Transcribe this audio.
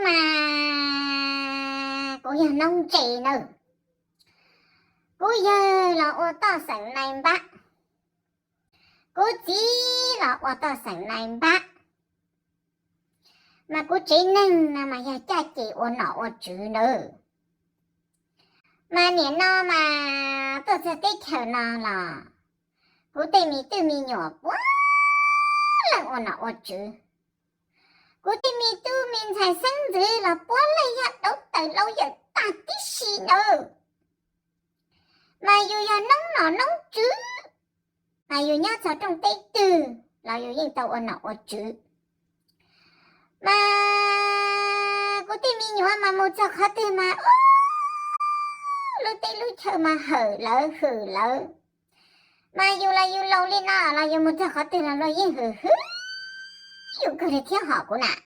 mas kuv yog noob ntse nawb. Kuv yawg los ua toj xeem nai npab, kuv txiv los ua toj xeem nai npab, mas kuv tsev neeg no mas yog caj ces ua nom ua tswv nawb. Mas nim no mas tuaj txog teb chaws no los kuv tej me tub me nyuam puav leej ua nom ua tswv. Kuv tej me tub me ntxhais xeeb ntxwv los puav leej yog dauv taws laus yawm tag tib si nawb. Mas yus yog noob nom noob tswv, mas yus nyob txog rooj teb twg los yus yeej tau ua nom ua tswv. Mas kuv tej me nyuam mas mus txog qhov twg mas ub, lub teb lub chaw mas hawm lawv hwm lawv. Mas yus los yus laus li no los yus mus txog qhov twg los luag yeej hwm hwm yus kawg li thiab hom kuv na.